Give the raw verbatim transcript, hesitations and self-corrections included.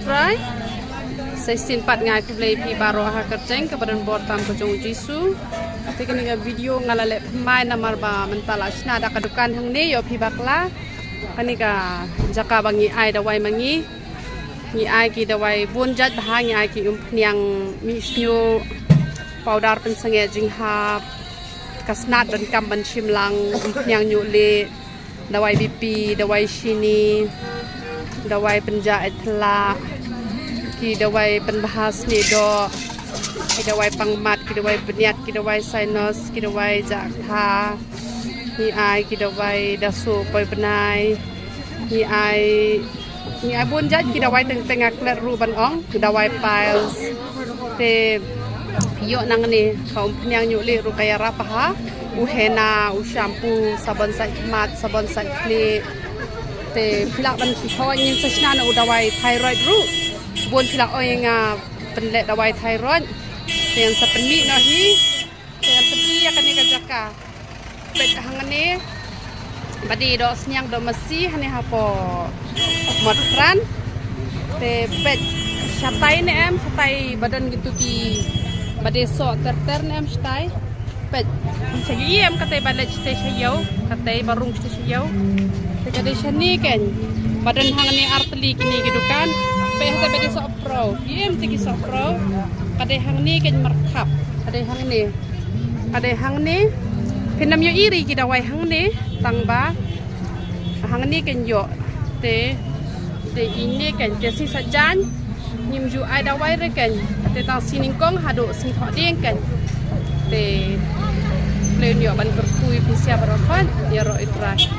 Trai. Sa shisien pat nga ai khublei phi baroh ha ka kyrteng kaba donbor tam ka jong u Jisu. Te kane ka video nga la leh pynmai namar ba mynta la shna da ka dukan hangne ïoh phi bakla. Kane ka jaka ba ngi ai dawai ma ngi. Ngi ai ki dawai bun jait bha, ngi ai ki umphniang mih shñiuh, powder pynsangeh jinghap, ka snat donkam ban shim lang, umphniang ñiuh lieh, dawai B P, dawai shini, dawai pynjah eit thlak, ki dawai pynbha snieh doh, ki dawai pangmat, ki dawai bniat, ki dawai sinus, ki dawai jah ktha, ngi ai ki dawai da suh poi bnai, ngi ai, ngi ai bun jait ki dawai teng teng, nga klet ruh ban ong, dawai piles. Te ïoh nangne, ka umphniang ñiuh lieh ruh ka ïarap bha, u henna, u shampoo, sabon sait khmat, sabon sait khlieh. Te phi lah ban shu thoh, ngin sa shna na u dawai thyroid ruh. Bun phi lah ong ïa nga pynleh dawai thyroid. Te ngan sa pynmih noh hi. Te ngan pynmih ïa kane ka jaka. Peit hangne ba dei doh sniang doh masi hangne hapoh Motphran. Te peit shatai ne em, shatai ba don kito ki ba dei soh ter ter ne em shatai. Peit, sha ïa em katei ba leit shatei sha ïew, katei ba rung shatei sha ïew. Te ka dei shane kein ba don hangne ar tylli kine ki dukan. Peit hatei ba dei soh pro, ïa em te ki soh pro. Ka dei hangne kein markhap, ka dei hangne. Ka dei hangne. Phin ym ïohi re ki dawai hangne, tang ba hangne kein ïoh. Te, te ine kein, te shi sajan ngim ju ai dawai re kein. Te tang shi nyngkong haduh shi thohdieng kein. Te Khublei ïa u ban kyrkhu ïa phi sha baroh, ïaroh ïa u Trai.